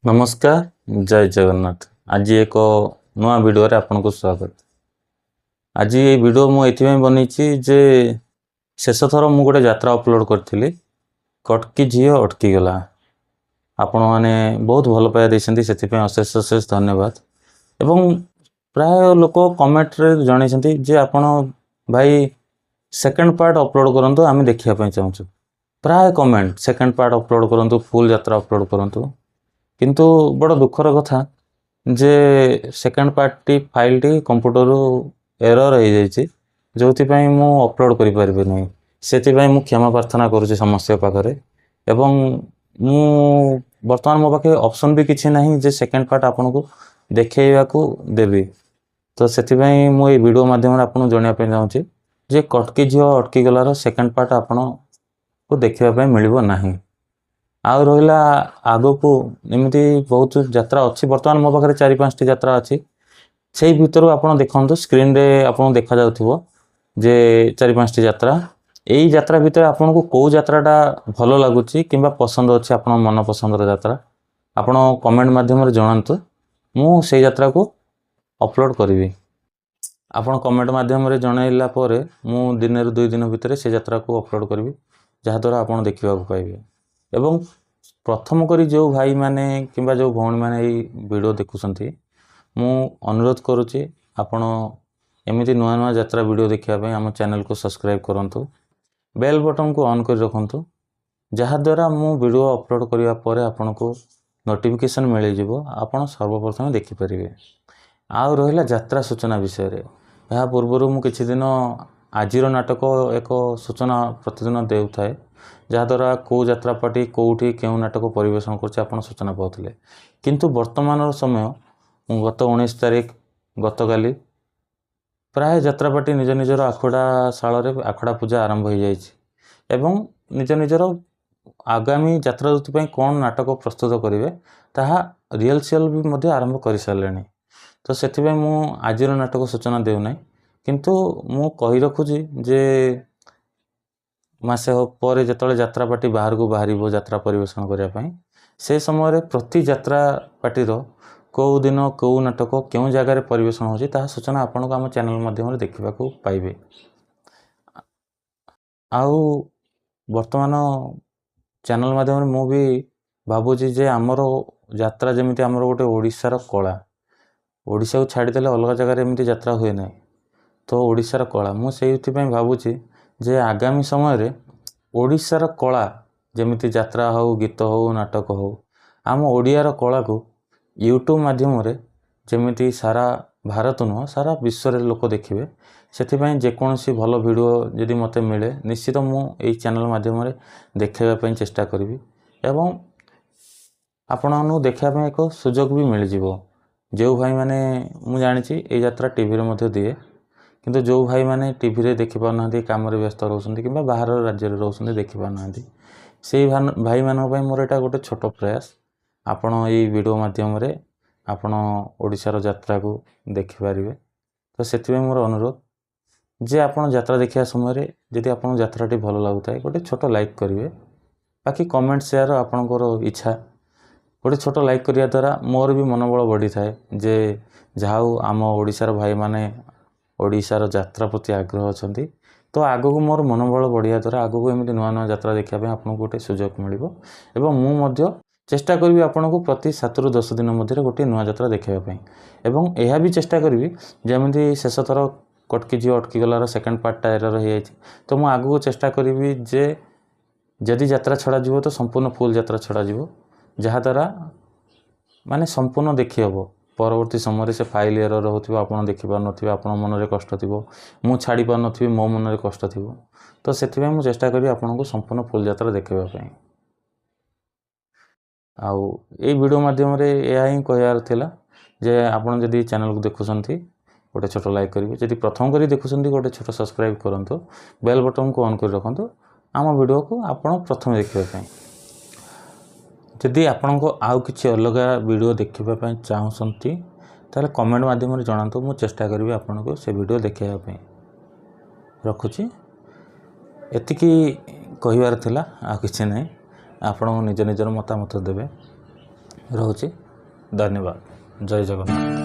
ନମସ୍କାର, ଜୟ ଜଗନ୍ନାଥ। ଆଜି ଏକ ନୂଆ ଭିଡ଼ିଓରେ ଆପଣଙ୍କୁ ସ୍ୱାଗତ। ଆଜି ଏଇ ଭିଡ଼ିଓ ମୁଁ ଏଥିପାଇଁ ବନେଇଛି ଯେ ଶେଷ ଥର ମୁଁ ଗୋଟେ ଯାତ୍ରା ଅପଲୋଡ଼ କରିଥିଲି, କଟକି ଝିଅ ଅଟକିଗଲା। ଆପଣମାନେ ବହୁତ ଭଲ ପାଇବା ଦେଇଛନ୍ତି, ସେଥିପାଇଁ ଅଶେଷ ଅଶେଷ ଧନ୍ୟବାଦ। ଏବଂ ପ୍ରାୟ ଲୋକ କମେଣ୍ଟରେ ଜଣେଇଛନ୍ତି ଯେ ଆପଣ ଭାଇ ସେକେଣ୍ଡ ପାର୍ଟ ଅପଲୋଡ଼ କରନ୍ତୁ, ଆମେ ଦେଖିବା ପାଇଁ ଚାହୁଁଛୁ। ପ୍ରାୟ କମେଣ୍ଟ, ସେକେଣ୍ଡ ପାର୍ଟ ଅପଲୋଡ଼ କରନ୍ତୁ, ଫୁଲ୍ ଯାତ୍ରା ଅପଲୋଡ଼ କରନ୍ତୁ। କିନ୍ତୁ ବଡ଼ ଦୁଃଖର କଥା ଯେ ସେକେଣ୍ଡ ପାର୍ଟଟି ଫାଇଲଟି କମ୍ପ୍ୟୁଟରରୁ ଏରର୍ ହେଇଯାଇଛି, ଯେଉଁଥିପାଇଁ ମୁଁ ଅପଲୋଡ଼ କରିପାରିବି ନାହିଁ। ସେଥିପାଇଁ ମୁଁ କ୍ଷମା ପ୍ରାର୍ଥନା କରୁଛି ସମସ୍ତଙ୍କ ପାଖରେ। ଏବଂ ମୁଁ ବର୍ତ୍ତମାନ ମୋ ପାଖେ ଅପସନ୍ ବି କିଛି ନାହିଁ ଯେ ସେକେଣ୍ଡ ପାର୍ଟ ଆପଣଙ୍କୁ ଦେଖେଇବାକୁ ଦେବି। ତ ସେଥିପାଇଁ ମୁଁ ଏଇ ଭିଡ଼ିଓ ମାଧ୍ୟମରେ ଆପଣଙ୍କୁ ଜଣାଇବା ପାଇଁ ଚାହୁଁଛି ଯେ କଟକି ଝିଅ ଅଟକିଗଲାର ସେକେଣ୍ଡ ପାର୍ଟ ଆପଣଙ୍କୁ ଦେଖିବା ପାଇଁ ମିଳିବ ନାହିଁ। ଆଉ ରହିଲା, ଆଗକୁ ଏମିତି ବହୁତ ଯାତ୍ରା ଅଛି। ବର୍ତ୍ତମାନ ମୋ ପାଖରେ 4-5ଟି ଯାତ୍ରା ଅଛି। ସେଇ ଭିତରୁ ଆପଣ ଦେଖନ୍ତୁ, ସ୍କ୍ରିନରେ ଆପଣଙ୍କୁ ଦେଖାଯାଉଥିବ ଯେ 4-5ଟି ଯାତ୍ରା। ଏଇ ଯାତ୍ରା ଭିତରେ ଆପଣଙ୍କୁ କେଉଁ ଯାତ୍ରାଟା ଭଲ ଲାଗୁଛି କିମ୍ବା ପସନ୍ଦ ଅଛି, ଆପଣଙ୍କ ମନ ପସନ୍ଦର ଯାତ୍ରା ଆପଣ କମେଣ୍ଟ ମାଧ୍ୟମରେ ଜଣାନ୍ତୁ। ମୁଁ ସେଇ ଯାତ୍ରାକୁ ଅପଲୋଡ଼ କରିବି। ଆପଣ କମେଣ୍ଟ ମାଧ୍ୟମରେ ଜଣାଇଲା ପରେ ମୁଁ ଦିନେରୁ 2 ଦିନ ଭିତରେ ସେ ଯାତ୍ରାକୁ ଅପଲୋଡ଼ କରିବି, ଯାହାଦ୍ୱାରା ଆପଣ ଦେଖିବାକୁ ପାଇବେ। ଏବଂ ପ୍ରଥମ କରି ଯେଉଁ ଭାଇମାନେ କିମ୍ବା ଯେଉଁ ଭଉଣୀମାନେ ଏଇ ଭିଡ଼ିଓ ଦେଖୁଛନ୍ତି, ମୁଁ ଅନୁରୋଧ କରୁଛି, ଆପଣ ଏମିତି ନୂଆ ନୂଆ ଯାତ୍ରା ଭିଡ଼ିଓ ଦେଖିବା ପାଇଁ ଆମ ଚ୍ୟାନେଲକୁ ସବସ୍କ୍ରାଇବ୍ କରନ୍ତୁ, ବେଲ୍ ବଟନ୍କୁ ଅନ୍ କରି ରଖନ୍ତୁ, ଯାହାଦ୍ୱାରା ମୁଁ ଭିଡ଼ିଓ ଅପଲୋଡ଼ କରିବା ପରେ ଆପଣଙ୍କୁ ନୋଟିଫିକେସନ୍ ମିଳିଯିବ, ଆପଣ ସର୍ବପ୍ରଥମେ ଦେଖିପାରିବେ। ଆଉ ରହିଲା ଯାତ୍ରା ସୂଚନା ବିଷୟରେ, ଏହା ପୂର୍ବରୁ ମୁଁ କିଛି ଦିନ ଆଜିର ନାଟକ ଏକ ସୂଚନା ପ୍ରତିଦିନ ଦେଉଥାଏ, ଯାହାଦ୍ୱାରା କେଉଁ ଯାତ୍ରା ପାର୍ଟି କେଉଁଠି କେଉଁ ନାଟକ ପରିବେଷଣ କରୁଛି ଆପଣ ସୂଚନା ପାଉଥିଲେ। କିନ୍ତୁ ବର୍ତ୍ତମାନର ସମୟ, ମୁଁ ଗତ 19 ତାରିଖ, ଗତକାଲି ପ୍ରାୟ ଯାତ୍ରା ପାର୍ଟି ନିଜ ନିଜର ଆଖଡ଼ା ଶାଳରେ ଆଖଡ଼ା ପୂଜା ଆରମ୍ଭ ହୋଇଯାଇଛି ଏବଂ ନିଜ ନିଜର ଆଗାମୀ ଯାତ୍ରା ଋତୁ ପାଇଁ କ'ଣ ନାଟକ ପ୍ରସ୍ତୁତ କରିବେ ତାହା ରିହର୍ସାଲ୍ ବି ମଧ୍ୟ ଆରମ୍ଭ କରିସାରିଲେଣି। ତ ସେଥିପାଇଁ ମୁଁ ଆଜିର ନାଟକ ସୂଚନା ଦେଉନାହିଁ। କିନ୍ତୁ ମୁଁ କହି ରଖୁଛି ଯେ ମାସେ ପରେ ଯେତେବେଳେ ଯାତ୍ରା ପାର୍ଟି ବାହାରକୁ ବାହାରିବ ଯାତ୍ରା ପରିବେଷଣ କରିବା ପାଇଁ, ସେ ସମୟରେ ପ୍ରତି ଯାତ୍ରା ପାର୍ଟିର କେଉଁ ଦିନ କେଉଁ ନାଟକ କେଉଁ ଜାଗାରେ ପରିବେଷଣ ହେଉଛି, ତାହା ସୂଚନା ଆପଣଙ୍କୁ ଆମ ଚ୍ୟାନେଲ୍ ମାଧ୍ୟମରେ ଦେଖିବାକୁ ପାଇବେ। ଆଉ ବର୍ତ୍ତମାନ ଚ୍ୟାନେଲ୍ ମାଧ୍ୟମରେ ମୁଁ ବି ଭାବୁଛି ଯେ ଆମର ଯାତ୍ରା ଯେମିତି ଆମର ଗୋଟେ ଓଡ଼ିଶାର କଳା, ଓଡ଼ିଶାକୁ ଛାଡ଼ିଦେଲେ ଅଲଗା ଜାଗାରେ ଏମିତି ଯାତ୍ରା ହୁଏ ନାହିଁ, ତ ଓଡ଼ିଶାର କଳା, ମୁଁ ସେଇଥିପାଇଁ ଭାବୁଛି ଯେ ଆଗାମୀ ସମୟରେ ଓଡ଼ିଶାର କଳା ଯେମିତି ଯାତ୍ରା ହେଉ, ଗୀତ ହେଉ, ନାଟକ ହେଉ, ଆମ ଓଡ଼ିଆର କଳାକୁ ୟୁଟ୍ୟୁବ୍ ମାଧ୍ୟମରେ ଯେମିତି ସାରା ଭାରତ ନୁହଁ, ସାରା ବିଶ୍ୱରେ ଲୋକ ଦେଖିବେ, ସେଥିପାଇଁ ଯେକୌଣସି ଭଲ ଭିଡ଼ିଓ ଯଦି ମୋତେ ମିଳେ, ନିଶ୍ଚିତ ମୁଁ ଏଇ ଚ୍ୟାନେଲ୍ ମାଧ୍ୟମରେ ଦେଖାଇବା ପାଇଁ ଚେଷ୍ଟା କରିବି ଏବଂ ଆପଣମାନଙ୍କୁ ଦେଖିବା ପାଇଁ ଏକ ସୁଯୋଗ ବି ମିଳିଯିବ। ଯେଉଁ ଭାଇମାନେ, ମୁଁ ଜାଣିଛି ଏଇ ଯାତ୍ରା ଟିଭିରେ ମଧ୍ୟ ଦିଏ, କିନ୍ତୁ ଯେଉଁ ଭାଇମାନେ ଟିଭିରେ ଦେଖିପାରୁନାହାନ୍ତି, କାମରେ ବ୍ୟସ୍ତ ରହୁଛନ୍ତି କିମ୍ବା ବାହାର ରାଜ୍ୟରେ ରହୁଛନ୍ତି, ଦେଖିପାରୁନାହାନ୍ତି, ସେଇ ଭାଇମାନଙ୍କ ପାଇଁ ମୋର ଏଇଟା ଗୋଟେ ଛୋଟ ପ୍ରୟାସ। ଆପଣ ଏଇ ଭିଡ଼ିଓ ମାଧ୍ୟମରେ ଆପଣ ଓଡ଼ିଶାର ଯାତ୍ରାକୁ ଦେଖିପାରିବେ। ତ ସେଥିପାଇଁ ମୋର ଅନୁରୋଧ ଯେ ଆପଣ ଯାତ୍ରା ଦେଖିବା ସମୟରେ ଯଦି ଆପଣଙ୍କୁ ଯାତ୍ରାଟି ଭଲ ଲାଗୁଥାଏ, ଗୋଟେ ଛୋଟ ଲାଇକ୍ କରିବେ। ବାକି କମେଣ୍ଟ, ସେୟାର ଆପଣଙ୍କର ଇଚ୍ଛା। ଗୋଟେ ଛୋଟ ଲାଇକ୍ କରିବା ଦ୍ୱାରା ମୋର ବି ମନୋବଳ ବଢ଼ିଥାଏ ଯେ ଯାହା ହଉ, ଆମ ଓଡ଼ିଶାର ଭାଇମାନେ ଓଡ଼ିଶାର ଯାତ୍ରା ପ୍ରତି ଆଗ୍ରହ ଅଛନ୍ତି। ତ ଆଗକୁ ମୋର ମନୋବଳ ବଢ଼ିବା ଦ୍ୱାରା ଆଗକୁ ଏମିତି ନୂଆ ନୂଆ ଯାତ୍ରା ଦେଖିବା ପାଇଁ ଆପଣଙ୍କୁ ଗୋଟେ ସୁଯୋଗ ମିଳିବ ଏବଂ ମୁଁ ମଧ୍ୟ ଚେଷ୍ଟା କରିବି ଆପଣଙ୍କୁ ପ୍ରତି 7ରୁ 10 ଦିନ ମଧ୍ୟରେ ଗୋଟିଏ ନୂଆ ଯାତ୍ରା ଦେଖାଇବା ପାଇଁ। ଏବଂ ଏହା ବି ଚେଷ୍ଟା କରିବି, ଯେମିତି ଶେଷ ଥର କଟକି ଝିଅ ଅଟକିଗଲାର ସେକେଣ୍ଡ ପାର୍ଟଟା ଏରର୍ ହେଇଯାଇଛି, ତ ମୁଁ ଆଗକୁ ଚେଷ୍ଟା କରିବି ଯେ ଯଦି ଯାତ୍ରା ଛଡ଼ାଯିବ ତ ସମ୍ପୂର୍ଣ୍ଣ ଫୁଲ୍ ଯାତ୍ରା ଛଡ଼ାଯିବ, ଯାହାଦ୍ୱାରା ମାନେ ସମ୍ପୂର୍ଣ୍ଣ ଦେଖିହେବ। ପରବର୍ତ୍ତୀ ସମୟରେ ସେ ଫାଇଲ୍ ଏରର୍ ରହୁଥିବ, ଆପଣ ଦେଖିପାରୁନଥିବେ, ଆପଣଙ୍କ ମନରେ କଷ୍ଟ ଥିବ, ମୁଁ ଛାଡ଼ି ପାରୁନଥିବି, ମୋ ମନରେ କଷ୍ଟ ଥିବ। ତ ସେଥିପାଇଁ ମୁଁ ଚେଷ୍ଟା କରିବି ଆପଣଙ୍କୁ ସମ୍ପୂର୍ଣ୍ଣ ଫୁଲ୍ ଯାତ୍ରା ଦେଖାଇବା ପାଇଁ। ଆଉ ଏଇ ଭିଡ଼ିଓ ମାଧ୍ୟମରେ ଏହା ହିଁ କହିବାର ଥିଲା ଯେ ଆପଣ ଯଦି ଚ୍ୟାନେଲକୁ ଦେଖୁଛନ୍ତି, ଗୋଟେ ଛୋଟ ଲାଇକ୍ କରିବେ। ଯଦି ପ୍ରଥମ କରି ଦେଖୁଛନ୍ତି, ଗୋଟେ ଛୋଟ ସବସ୍କ୍ରାଇବ୍ କରନ୍ତୁ, ବେଲ୍ ବଟନ୍କୁ ଅନ୍ କରି ରଖନ୍ତୁ ଆମ ଭିଡ଼ିଓକୁ ଆପଣ ପ୍ରଥମେ ଦେଖିବା ପାଇଁ। ଯଦି ଆପଣଙ୍କ ଆଉ କିଛି ଅଲଗା ଭିଡ଼ିଓ ଦେଖିବା ପାଇଁ ଚାହୁଁଛନ୍ତି, ତାହେଲେ କମେଣ୍ଟ ମାଧ୍ୟମରେ ଜଣାନ୍ତୁ। ମୁଁ ଚେଷ୍ଟା କରିବି ଆପଣଙ୍କୁ ସେ ଭିଡ଼ିଓ ଦେଖାଇବା ପାଇଁ। ରଖୁଛି, ଏତିକି କହିବାର ଥିଲା, ଆଉ କିଛି ନାହିଁ। ଆପଣ ନିଜ ନିଜର ମତାମତ ଦେବେ। ରହୁଛି, ଧନ୍ୟବାଦ, ଜୟ ଜଗନ୍ନାଥ।